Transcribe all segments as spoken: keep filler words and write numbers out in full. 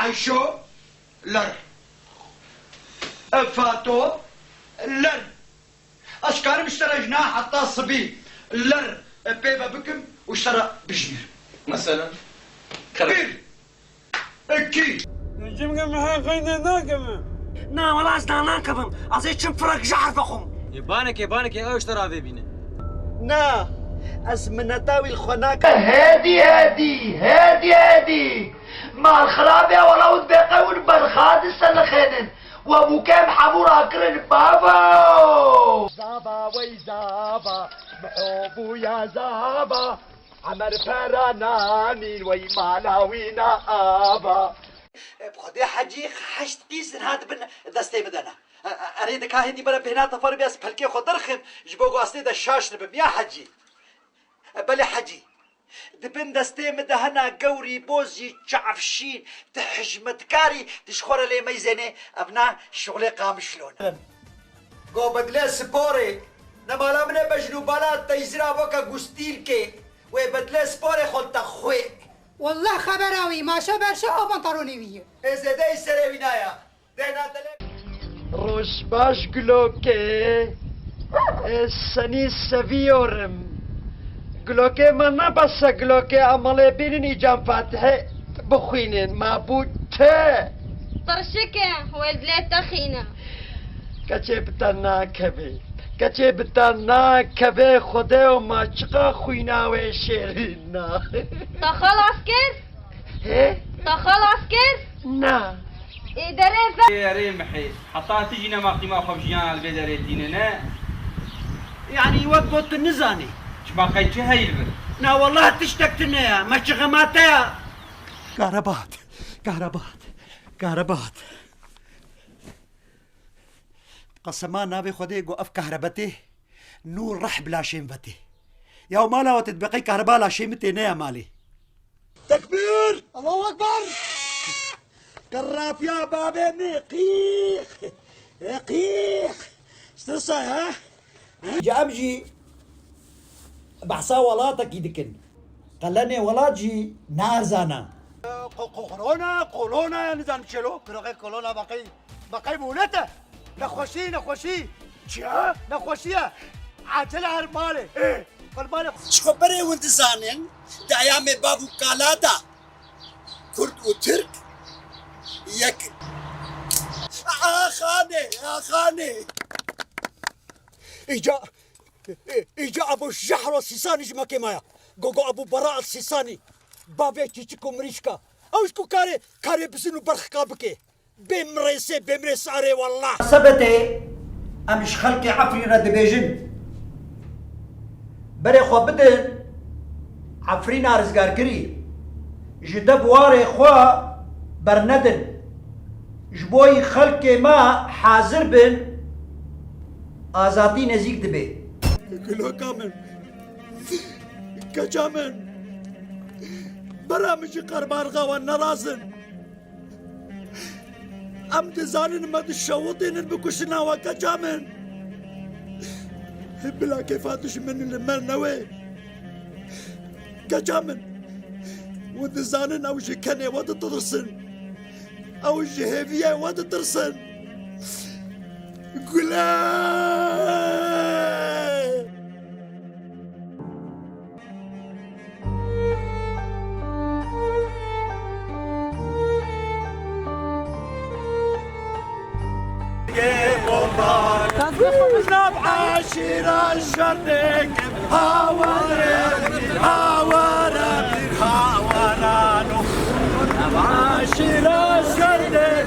Ayşo, ler. E, Fato, ler. Ez karim ji te re ji niha heta sibî ler, e, pê ve bikim û ji te re bijmêrim. Mesela? Kerem. Bir, iki. Çimkî min heqînê nakeve. Na, wela ez na nakevim. Ez ê çim firek ji herf vexwim. Ê banekê, banekê, ew ji te re avê bîne. Na, ez mineta wî li xwe nakim. Hêdî, hêdî, hêdî, hêdî. Mal xirab e, wela hûn beqe hûn berxa diselixênin. We bûkem hemû rakirin bavo. Zava wey zava, miho bûya zava. Emer pera nanîn wey mala wî na ava. Bi Xwedê Hecî heşt qîz niha dibin destê min de ne. E, e, erê dika hêdî bere bêhna tefarê bê ez pelkê xwe derxim, ji bo ku ez tê de şaş nibim ya Hecî. E, belê Hecî. Di bin destê min de hena gewrî bozî çavşîn, ti hijmetkarî, ti ji xwe re lê meyzênê, evna şixulê qamişlon e. Go bedlê sporê, ne mala min e bejn û bala teyzira weke gustîlkê, wê bedlê sporê xwe te xwê. Wallah xebera wî, maşo berşo ew pantalonê wî ye. Ê zêdeyî serê wî naya. Roj baş Gulokê. Ez seni seviyorum. Gulokê me ne bes e Gulokê, em malê bînin îcan Fatihê bixwînin. Ma bû te. Tirşik e, wê dilê te xîne. Keçê bi te nakeve. Keçê bi te nakeve Xwedê û ma çiqa xwîna wê şêrîn na. Te xelas kir? He? Te xelas kir? Na. Ê derê ve. Ê erê mihê. Heta tu jî nema qîma xwe bi jiyana li vê derê tîne, ne? Yanî wek got tu nizanî. Çima qey çi heyî li vir? Na wallah tiştek tune ye. Me çi xema te ya. Kahrebat. Kahrebat. Kahrebat. Qesema navê Xwedê go ev kahrebetê nû reh bi laşên vetê. Ya mala we te dibe qey kahreba laşê min tê neya malê. Tekbîr! Allahu Ekber! Qirrafiya babê min qîx! E, qîx! Stirsa ha? Ca em jî behsa welatekî dikin. Qelenê welat jî narzana. Ko-, ko-, korona, kolona ya nizanim çelo. Kiroxê kolona baqey, baqey bûnete. Nexweşî, nexweşî. Çi ya? Nexweşî ye. Acele her malê. Ê, qurbanê. Ji xwe berê hûn dizanin, di eyamê bav û kala de Kurd û Tirk yek in. Axanê, axanê. Îca, îca Ebû Jehra Sîsanî ji me kêmaya. Gogo Ebû Bera el Sîsanî. Bavê çîçik û mirîşka. Ew ji ku karê, karê bizin û berxika bike. Bê mirêsê, bê mirês erê wallah. Sebetê em ji xelkê Efrîn re dibêjin, berê xwe bidin Efrîna rizgarkirî, ji dev warê xwe bernedin. Ji bo yî xelkê me hazir bin, azadî nezîk dibe. Guloka min, keça min, bera min ji qerbarxa wan nerazin. Em dizanin me dişewitînin bikuşina we keça min. Bila kêfa dijmin li me newê. Keça min. We dizanin ew ji kenê we ditirsin. Ew ji hêviyê we ditirsin. Gule! Nav eşîra şerdek, haware, haware, hawarano. Nav eşîra şerdek,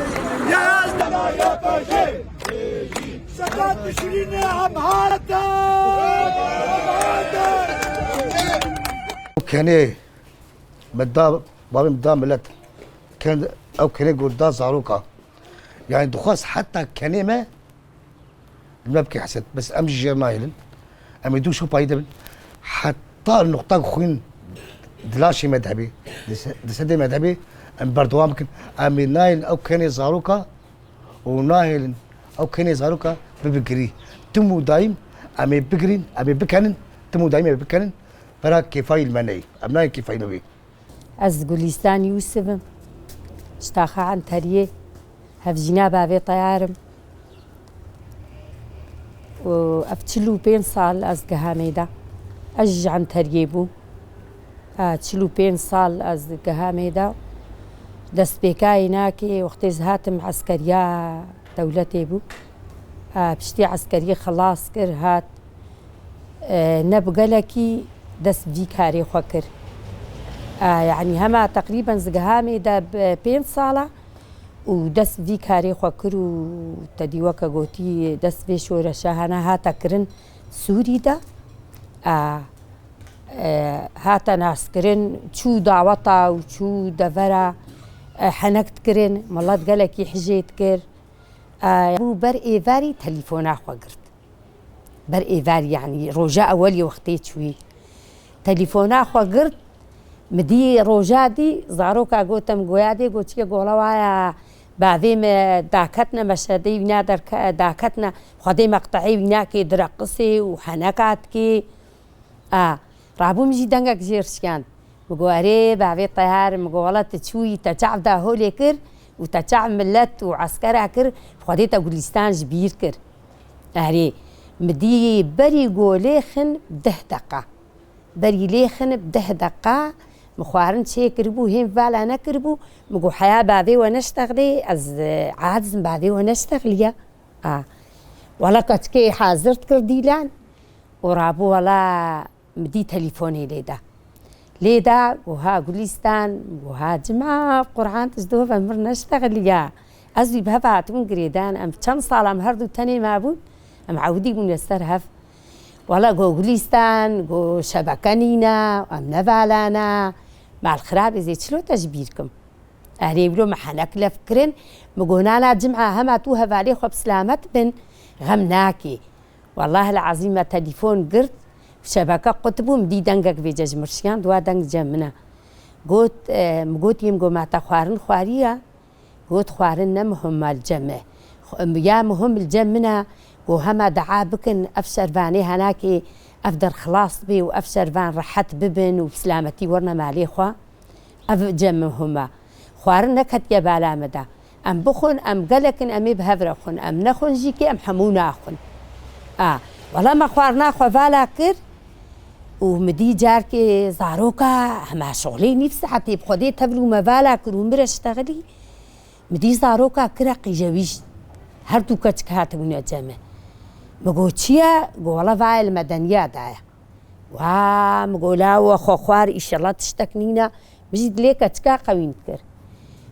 yazdana yapacak. Sedat Şirînê em hate! Kenê me da, bavê min da milet. Ken, ew kenê got da zaroka. Yani dixwest heta kenê me, me bike heset. Bes em jî jêr nahêlin. Em ê dû şopayî de bin. Heta nuqta xwîn di laşê me de hebê, di se-, di sedê me de hebê, em berdewam bikin. Em ê nahêlin ew kenê zaroka û nahêlin ew kenê zaroka bibigirî. Tim û dayîm em ê bigirîn, em ê bikenin, tim û dayîm em ê bikenin, pera kêfayî li me neyê. Em nayên kêfayî me bê. Ez Gulîstan Yûsif im. Ji taxa Enteriyê, hevjîna bavê Teyar im. Û ev çil û pênc sal ez giha mêda. Ez ji Enteriyê bûm. A, çil û pênc sal ez giha mêda. Destpêkayê nakê, wextê ez hatim eskeriya dewletê bû. A, piştî eskeriyê xilas kir, hat. E, ne bi gelekî dest vî karê xwe kir. E, yanî hema teqrîben ez giha mêda bi pênc sala û dest vî karê xwe kir û te dî weke gotî dest vê şoreşa hene hate kirin Sûrî de. E, e, hate naskirin, çû daweta û çû devera, e, henek dikirin, milet gelekî hijê dikir. E, bû ber êvarî telîfona xwe girt. Ber êvarî, yanî roja ewelî wextê çûyî. Telîfona xwe girt, min dî roja dî, zaroka gotim, goya dê, goçiye gola waya, bavê me daketne, meşedê wîna derke-, daketne, xwedê meqtehê wîna kê direqisê û heneka dikê. A, rabû min jî dengek jê rişkand. Min got, "Erê, bavê Teyar," min got, "Wela tu çûyî, te çav da holê kir û te çav milet û eskera kir, Xwedê te Gulîstan ji bîr kir." Erê, min dî berî ku lê xin deh deqa. Berî lê xin deh deqa, min xwarin çê kiribû, hên vala nekiribû, min got, "Heya bavê we neştexlê, ez, e, aciz im bavê we neştexliya." A, wela keçikê hazir dikir dîlan û rabû wela min dî telîfonê lê da. Lê da, got, "Ha Gulîstan," got, "Ha cima Qur'an tu ji dova mir neştexiliya." Ez wî bi hev hatibûn girêdan, em çend sala em her du tenê mabûn, em ewidî bûn li ser hev. Wela got, "Gulîstan," got, "şebeke nîne, em nevalana, malxirabê zê çilo te ji bîr kim." Erê, wilo me henek lef kirin, min got, "Nana cima hema tu hevalê xwe bi silamet bin, xem nakê." Wellahil ezîm me telîfon girt, şebeke qut bû, min dî dengek vêce ji mir şiyan, dua deng cem min e. Got, e, min gotiyê, min got, "Ma te xwarin xwariya?" Got, "Xwarin ne muhim e li cem me. Xw-, ya muhim li cem min e, got, hema dua bikin, ev şervanê henakê, ev der xilas bê û ev şervan rehet bibin û bi silametî werine malê xwe." Ev cem muhim e. Xwarin neketiye bala me de. Em bixwin, em gelek in, em ê bi hev re xwin. Em nexwin jî kê, em hemû naxwin. A, wela me xwarina xwe vala kir û min dî carkê zaroka hema şixulê nîv saetê bi Xwedê tevlû me vala kir û min re ştexilî. Min dî zaroka kire qîjewîş. Her du keçik hatibûne cem me. Min got, "Çi ye?" Got, "Wela vaye li medeniya daye." Wa, min got, "La we xwe xwar, îşellah tiştek nîne." Min jî dilê keçika qewîn dikir.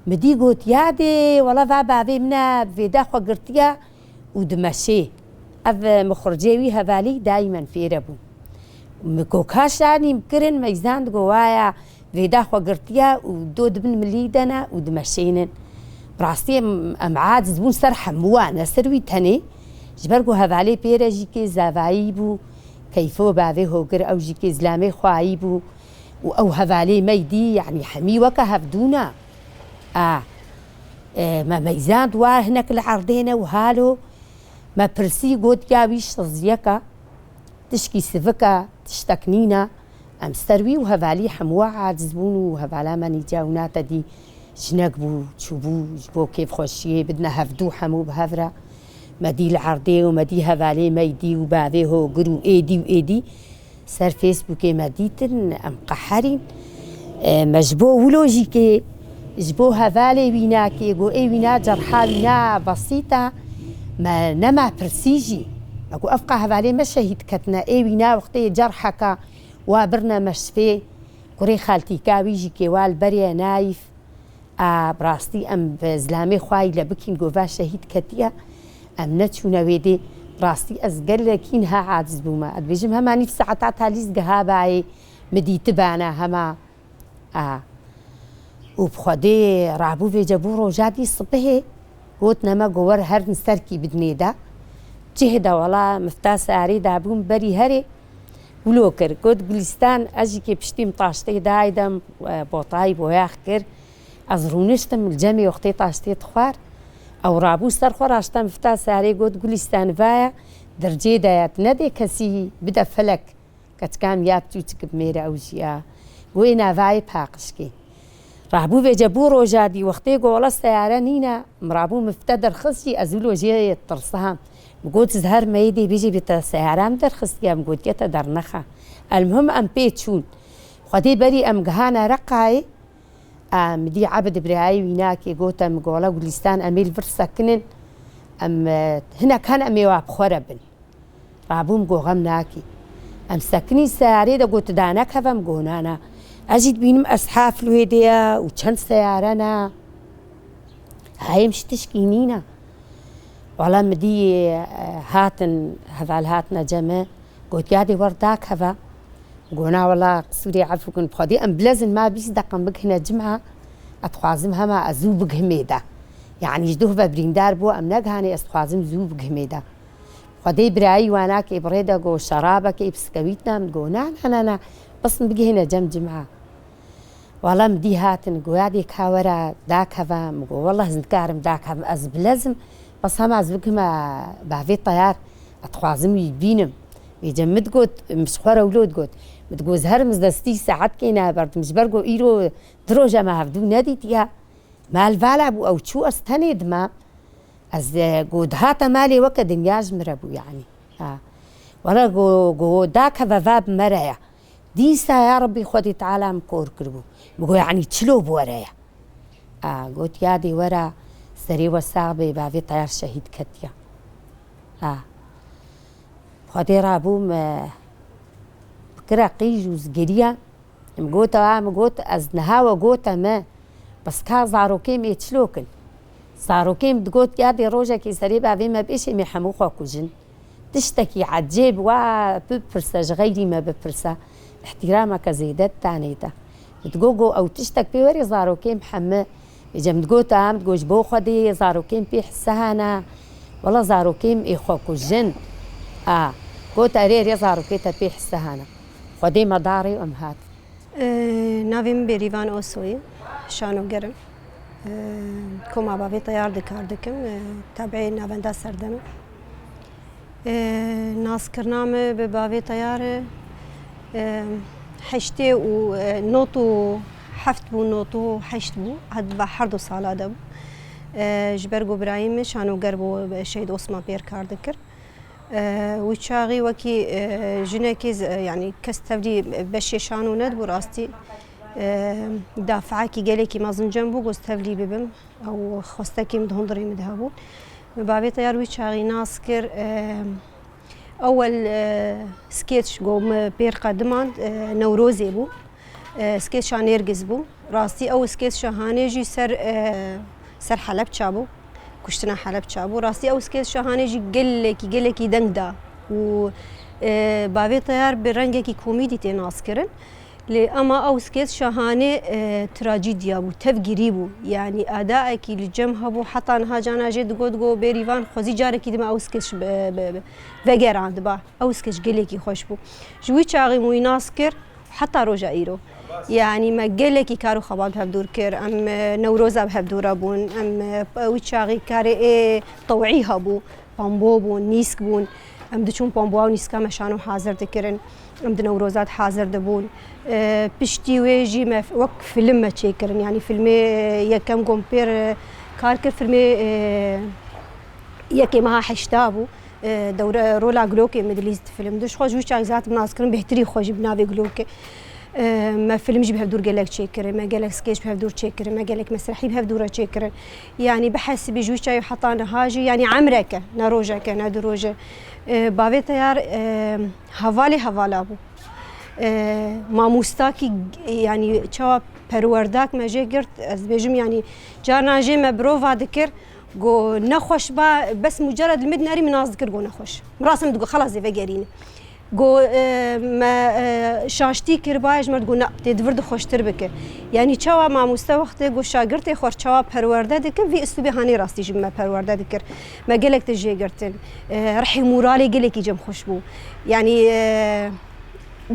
Min dî got, "Yadê, wela va bavê min e, vêda xwe girtiye û dimeşê." Ev, e, mixurcê wî hevalî daîmen fêre bû. Min got, "Ka şanî min kirin?" Meyzand got, "Waya, vêda xwe girtiye û do dibin milî de ne û dimeşênin." Bi rastî em, em aciz bûn ser hemû wan, ne ser wî tenê. Ji ber ku hevalê pêre jî kê zavayî bû, Keyfo bavê Hogir ew jî kê zilamê xwayî bû û ew hevalê me dî, yanî hemî weke hevdûna. A, e, me meyzand wa hinek li erdê ne û halo me pirsî, got, "Ya wî şiziyeka, tişkî sivika, tiştek nîna." Em ser wî û hevalî hemû aciz bûn û hevala me nîca û nate dî jinek bû, çûbû, ji bo kêfxweşiyê bidine hevdû hemû bi hev re. Me dî li erdê û me dî hevalê me dî û bavê Hogir û êdî û êdî ser Facebookê me dîtin, em qeherîn. E, me ji bo wilo jî kê, ji bo hevalê wîna kê, got ê wîna cerha wîna besît e, me nema pirsî jî. Me got ev qa hevalê me şehîd ketine, ê wîna wextê cerheka wa birine meşfê, kurê xaltîka wî jî kê wa li berê ye Naîf. A, bi rastî em bi zilamê xwe yî le bikîn, got va şehîd ketiye, em neçûne wê dê. Bi rastî ez gelekî niha aciz bûme. Ez dibêjim hema nîv saeta talîz giha bayê min dîtibana hema. A. Û bi Xwedê rabû vêce bû roja dî sibihê, gotine me, got, "Wer herin serkî bidinê de." Cihê de wela mifta sarê dabûm berî herê. Wilo kir, got, "Gulîstan, ez jî kê piştî min taştê dayî de, e, botayî boyax kir. Ez rûniştim, li cemê wextê taştê dixwar." Ew rabû ser xwe raşte mifta sarê, got, "Gulîstan, vaya, dercê de ye, tu nedê kesî bide felek." Keçika min ya biçûçik bi mêre ew jî ya. Got, "Ê navayê paqij kê." Rabû vêce bû roja dî wextê ku wela seyare nîne, min rabû min fite derxist jî ez wilo jê tirsa. Min got, "Zehar me yê dê bêjê bê te seyara min derxistiye?" Min gotiye, "Te dernexa." Elmuhim em pê çûn. Xwedê berî em gihane Reqayê, em dî Ebid birayê wînakê gote min, "Gola Gulîstan, em ê li vir sekinin, em, e, hinek hene em ê wa bi xwe re bin." Rabûm go xem nakî. Em sekinî seyarê de got, "Tu danekeve?" Min go, "Na, na." Ez jî dibînim eshaf li wê dê ye û çend seyare ne. Hayê min ji tişkî nîne. Wala min dî, e, hatin, heval hatine cem min. Got, "Ya dê wer dakeve." Min go, "Na wala qisûrê efû kin bi Xwedê. Em bilezin ma bîst deqe bigihine cima. Ez dixwazim hema ez zû bigihimê de. Yanî ji duh ve birîndar bû, em negihanê ez dixwazim zû bigihimê de." Xwedê birayî wanakê bi rê de go, "Şerabekê, biskewît ne?" Min go, "Na, na, na, na, bes min bigihîne cem cima." Wala min dî hatin, go, "Ya dê ka were dakeve?" Min go, "Wela ez nikarim dakevim, ez bilezim, bes hema ez bigihime bavê teyar, ez dixwazim wî bînim." Vêce min digot, min ji xwe re wilo digot. Min digot, "Zehar, min destî saetkê neberdim, ji ber go îro du roj me hevdû nedîtiye. Me li vala bû, ew çû, ez tenê dime." Ez, e, go dihate malê weke dinya ji min re bû, yanî. Ha. Were go, go dakeve va bi me re ye. Dîsa ya Rebbî Xwedî Teala min kor kiribû. Min go, "Yanî çilo bi were ye?" Ha, got, "Ya dê were, serê we sax bê, bavê teyar şehîd ketiye." Ha. Xwedê rabûm, e, bikire qîj û zigiriye. Min got, "Awa," min got, "ez niha we gote me, bes ka zarokê me çilo kin?" Zarokê min digot, "Ya dê rojekê serê bavê me bêşê me hemû xwe kujin. Tiştekî ecêb wa bipirse, ji xeyrî me bipirse, îhtîrameke zêde ditanê te." Min digot, "Go ew tiştek pê werê zarokê min heme." Vêce min digot, "A," min digot, "ji bo Xwedê zarokê min pê hisse hene. Wela zarokê min ê xwe kujin." A, got, "Erê, erê, zarokê te pê hisse hene." Xwedê me darê û em hat. Ee, navê min Bêrîvan Osoyî, şanoger im. Ee, koma bavê teyar de kar dikim. Ee, tabiê navenda serdem im. Ee, naskirina me bi bavê teyar e. Ee, heştê û, e, nod û heft bû, nod û heşt bû. Hed-, bi her du sala de bû. Ee, ji ber ku birayê min şanoger bû, Şehîd Osman pêr kar dikir. E, wî çaxî wekî, e, jinekê z-, e, yanî kes tevlî beşê şano nedibû rastî. E, dafeekî gelekî mezin cem bû, got tevlî bibim. Ew xwestekî min di hundirê min de hebûn. Min bavê teyar wî çaxî nas kir. E, ewel, e, skeç go min pêr qedimand, e, Newrozê bû. E, skeça Nêrgiz bû. Rastî ew skeça hanê jî ser, e, ser Helebça bû. Kuştina Helebça bû. Rastî ew skeça hanê jî gelekî, gelekî deng da. Û, e, bavê teyar bi rengekî komîdî tê naskirin. Lê ema ew skeça hanê, e, trajîdya bû, tevgirî bû. Yanî adaekî li cem hebû, heta niha cana jê digot, go Bêrîvan xwezî carekî dime ew skeç bi, bi, bi, vegerandba. Ew skeç gelekî xweş bû. Ji wî çaxî min wî nas kir. Heta roja îro. Yanî me gelekî kar û xebat bi hevdûr kir. Em, e, Newroza bi hevdû re bûn. Em, e, wî çaxî karê ê tewî hebû. Pambo bûn, nîsk bûn. Em diçûn pamboa û nîska me şano hazir dikirin. Em di Newroza de hazir dibûn. E, piştî wê jî me f-, wek film me çêkirin. Yanî filmê, e, yekem gom pêr, e, kar kir, filmê, e, yekê meha heşta bû. E, dewre rola Glokê min dilîst film. Di ji xwe ji wî çaxî zat min nas kirin, bêhtirî xwe jî bi navê Glokê. E, me film jî bi hevdûr gelek çêkirin, me gelek skeç bi hevdûr çêkirin, me gelek mesrehî bi hevdû re çêkirin. Yanî bihesibî ji wî çaxî heta niha jî, yanî emreke, ne rojeke, ne du roje. E, bavê teyar, e, hevalê hevala bû. E, mamostakî, yanî çawa perwerdak me jê girt, ez dibêjim, yanî carna jê me birova dikir, Go nexweş ba, bes mucerred li min dinerî min nas dikir go nexweş. Min rast min digo xelas ê vegerîne. Go, e, me, e, şaştî kir, ba ji me digo na, tê di vir de xweştir bike. Yanî çawa mamoste wextê go şagirtê xwe çawa perwerde dike, vî uslûbê hanê rastî jî me perwerde dikir. Me gelek tişt jê girtin. E, rihê moralê gelekî cem xweş bû. Yanî, e,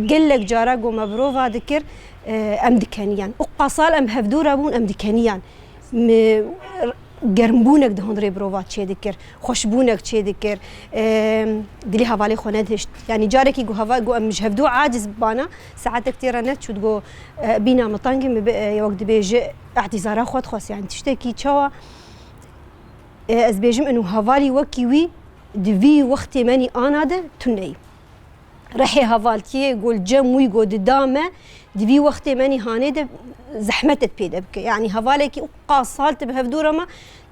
gelek cara go me birova dikir, e, em dikeniyan. Û qasal em hevdû re bûn, em dikeniyan. Mi, germbûnek di hundirê mirova çêdikir, xweşbûnek çêdikir, e, dilê hevalê xwe nedihişt. Yanî carekî ku heva-, ku em ji hevdu aciz bana, saetek tê re neçû, digo, e, bîna min teng e, min bi, e, wek dibêje, îtîzara xwe dixwest. Yanî tiştekî çawa, e, ez bêjim, inu hevalî wekî wî di vî wextê me nî ana de tune ye. Rihê hevaltiyê ku li cem wî ku dida me, di vî wextê me nî hanê de zehmet et pê de bike. Yanî hevalekî û qas sal tu bi hevdû re me,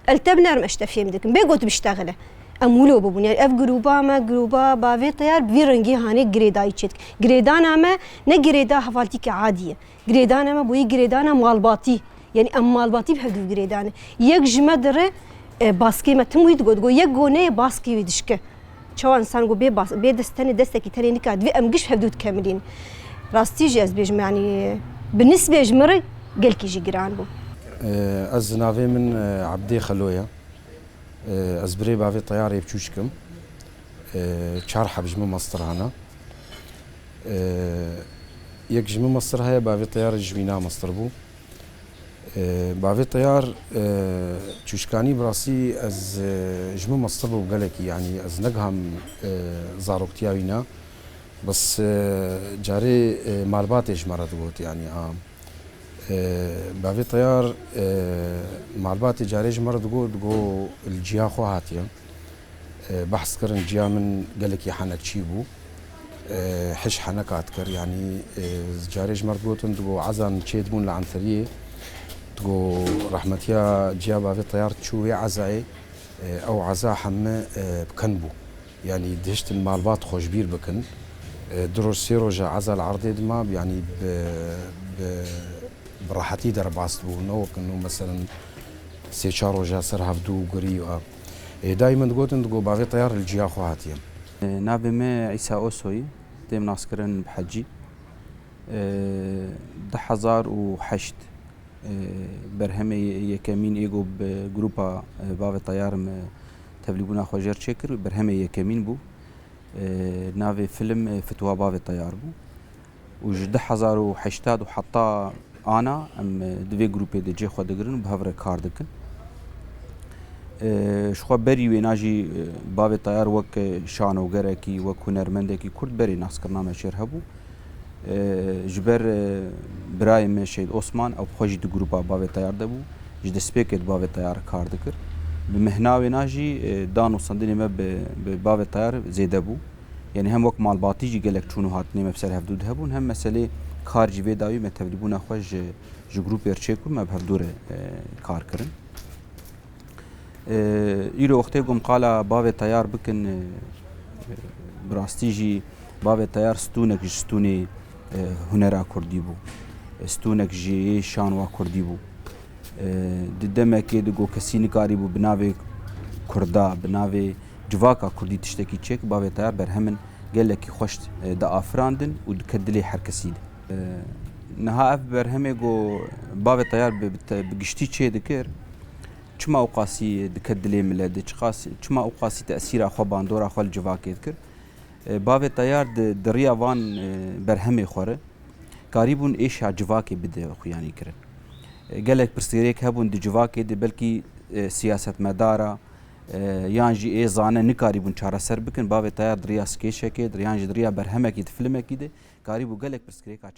el te binerm, ez te fêm dikim. Bê ku tu biştexile. Em wilo bibûn. Yanî ev grûba me, grûba Bavê Teyar bi vî rengî hanê girêdayî çêdik. Girêdana me ne girêda hevaltîkê adî ye. Girêdana me bûyî girêdana malbatî. Yanî em malbatî bi hevdû girêdane. Yek ji me dire, e, baskê me tim wî digot, got, yek goneyê baskê wî dişke. Çawa însan got bê bas-, bê dest tenê destekî tenê nika, divê em giş hevdû dikemilîn. Rastî jî ez bêjim, yanî bi nisbê ji min re gelkî jî giran bû. E, ez navê min, e, Ebdê Xelo ye. E, ez birê Bavê Teyarê biçûçik im. E, çar heb ji min mastir hene. E, yek ji min mastir heye, Bavê Teyar ji wîna mastir bû. E, Bavê Teyar, e, çûçkanî bi rastî ez, e, ji min mastir bû gelekî, yanî ez negiham, e, zaroktiya wîna. Bes, e, carê, e, malbatê ji me re digot, yanî, a, e, Bavê Teyar, e, malbatê carê ji me re digot, digot, li ciya xwe hatiye. E, behs kirin, ciya min gelekî henekçî bû. E, hiş heneka dikir, yanî, e, carê ji me re digotin, digot, ezan çêdibûn li Enteriyê. Digot, rehmetiya ciya Bavê Teyar çû wê ezayê, e, ew eza heme, e, bi ken bû. Yanî dihiştin malbat xwe ji bîr bikin. E, du roj, sê roja eza li erdê dima, yanî bi, bi, bi rehetî derbas dibû. Ne wek ino, meselen, sê çar roja ser hevdû û girî û ev. Ê, dayî min digotin, digot, Bavê Teyar li ciya xwe hatiye. E, navê me Îsa Osoyî, têm naskirin bi Hecî. E, du hezar û heşt, e, berhemê yekemîn ê ku bi grûpa, e, Bavê Teyar me tevlîbûna xwe jêr çêkir, berhemê yekemîn bû. E, navê film, e, Fitwa Bavê Teyar bû. Û ji du hezar û heştê û heta ana em, e, di vê grûpê de cê xwe digirin û bi hev re kar dikin. E, ji xwe berî wêna jî, e, Bavê Teyar wek, e, şanogerekî, wek hunermendekî Kurd berê naskirina me jêr hebû. E, ji ber, e, birayê me Şehîd Osman, ew bi xwe jî di grûpa Bavê Teyar de bû, ji destpêkê di Bavê Teyar kar dikir. Bi mehna wêna jî, e, dan û sendinê me bi, bi Bavê Teyar zêde bû. Yanî hem wek malbatî jî gelek çûn û hatinê me bi ser hevdû de hebûn, hem meselê kar jî vê dawî me tevlîbûna xwe ji, ji grûpê re çêkir, me bi hevdû re, e, kar kirin. E, îro wextê ku em qala Bavê Teyar bikin, e, e, bi rastî jî Bavê Teyar stûnek ji stûnê, e, hunera kurdî bû. E, stûnek ji yê şanwa kurdî bû. E, di demekê de ku kesî nikarîbû bi navê kurda, bi navê civaka kurdî tiştekî çêk, Bavê Teyar berhemin gelekî xweş, e, diafirandin û dike dilê her kesî de. E, niha ev berhemê ku Bavê Teyar bi, bi te-, bi giştî çê dikir, çima ew qasî dike dilê milet de, çiqas-, çima ew qasî tesîra xwe, bandora xwe li civakê dikir? E, Bavê Teyar di, di riya van, e, berhemê xwe re karîbûn êşa civakê bide xuyanî kirin. E, gelek pirsgirêk hebûn di civakê de, belkî, e, siyasetmedara, e, yan jî ê zane nikarîbûn çareser bikin. Bavê Teyar di riya skêşekê de, yan jî di riya berhemekî, di filmekî de karîbû gelek pirsgirêka